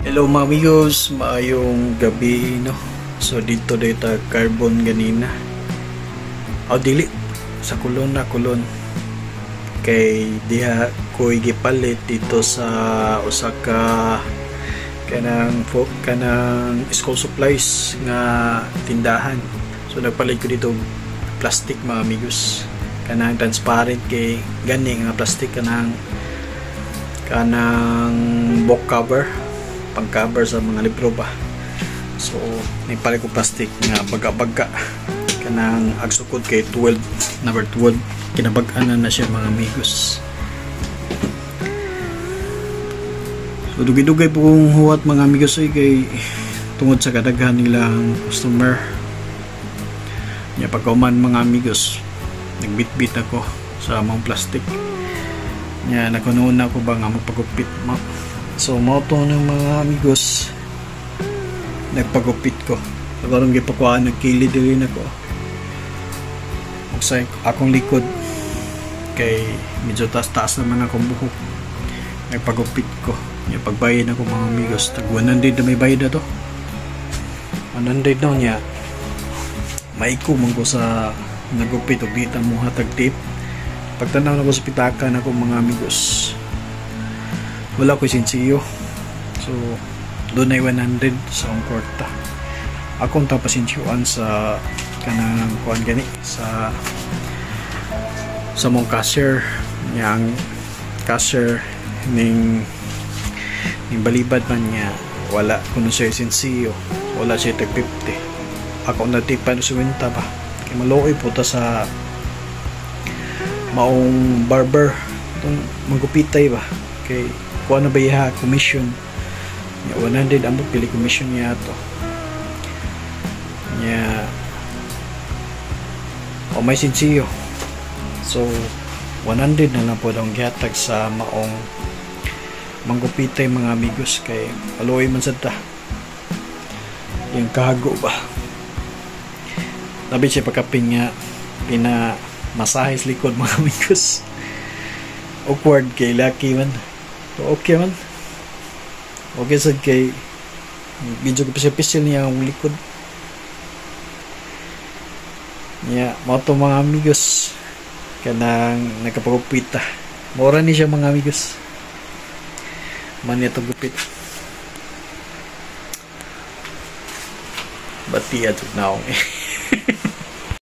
Hello mga amigos, maayong gabi, no. So dito data carbon ganina. Aw dili sa Colon na Colon. Kay diha ko'y gipalit dito sa usa ka kanang kanang school supplies nga tindahan. So nagpalit ko dito plastic, mga amigos. Kanang transparent kay gani nga plastic, kanang kanang book cover, pang-cover sa mga libro ba. So nagpalit ko plastic nga baga-baga, kanang agsukod kay 12, number 12. Kinabag-an na siya, mga amigos. So dugay-dugay po kong huwat, mga amigos, ay kay tungod sa kadaghan nilang customer nya. Pagkauman, mga amigos, nagbitbit ako sa mga plastic nya. Nakunoon na ako ba nga magpagupit. So mao to ng mga amigos, nagpagupit ko. So karon gipakuhaan, nagkili diri nako ug sa akong likod kay medyo taas-taas naman akong buhok. Nagpagupit ko nya, pagbayad ako, mga amigos, tag 100 na may bayad na to, 100 na niya. Maiko man ko sa nagupit og di ta mo hatag tip. Pagtanaw na ko sa pitaka nako, mga amigos, wala ko sinsiyo. So doon ay 100 sa akong kwarta. Akong tapasinsyuan sa kanang kuan gani sa mong cashier niya. Ang cashier ning ning balibad man niya, wala kuno siya sinsiyo, wala siya tag 50. Ako natipan 50 ba kay maluoy po ta sa maong barber itong magupitay ba, kay kuha na ba iha commission niya. 100 ambot pili commission niya ato niya o may sinsiyo. So 100 na lang po daw ang gihatag sa maong manggupitay, mga amigos, kay aluoy man sad ta yung kahago ba. Labi siya pagkapin nga pina masahe sa likod, mga amigos. Awkward kay lucky man. So, okay man, okay sad kay medyo pisil-pisil niya ang likod niya. Mao to, mga amigos, kanang nagkapagupit ta. Mura ni siya, mga amigos, man niya gupit. Bati adto naong eh.